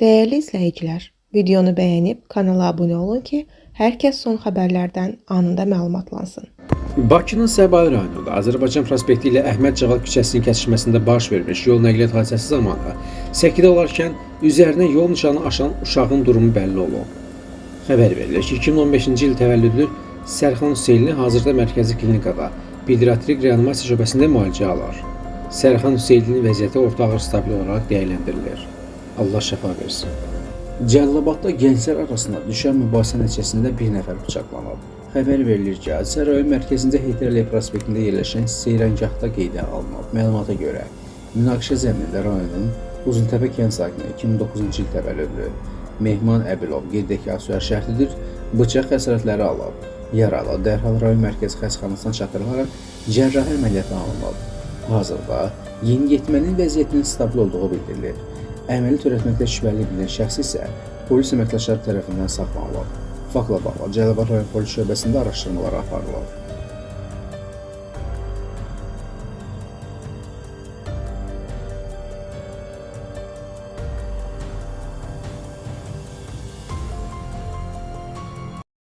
Dəyərli izləyicilər, videonu bəyənib kanala abunə olun ki, hər kəs son xəbərlərdən anında məlumatlansın. Bakının Səbail rayonunda Azərbaycan prospekti ilə Əhməd Cavad küçəsinin kəsişməsində baş vermiş yol nəqliyyat hadisəsi zamanı səkidə olarkən üzərinə yol nişanı aşan uşağın durumu bəlli olub. Xəbər verilir ki, 2015-ci il təvəllüdlü Sərxan Hüseynli hazırda mərkəzi klinikada pediatrik reanimasiya şöbəsində müalicə alır. Sərxan Hüseynlinin vəziyyəti orta ağır stabil olaraq dəyərləndirilir. Allah şəfa versin. Cəlilabadda gənclər arasında düşən mübahisə nəticəsində bir nəfər bıçaqlanıb. Xəbər verilir ki, hadisə rayon mərkəzində Heydər Əliyev prospektində yerləşən seyrəngahda qeydə alınıb. Məlumata görə, münaqişə zəminində rayonun Uzuntəpə kənd sakini 2009-cu il təvəllüdlü Mehman Əbilov, qeyd edək ki, Asuyar şəhərlidir, bıçaq xəsarətləri alıb. Yaralı dərhal rayon mərkəzi xəstəxanasına çatdırılaraq cərrahi əməliyyata alınıb. Hazırda yeniyetmənin vəziyyətinin stabil olduğu bildirilir. Əməli törətməkdə şübhəli bilinən şəxs isə polis əməkdaşları tərəfindən saxlanılıb. Faktla bağlı Cəlilabad rayon polis şöbəsində araşdırmalar aparılır.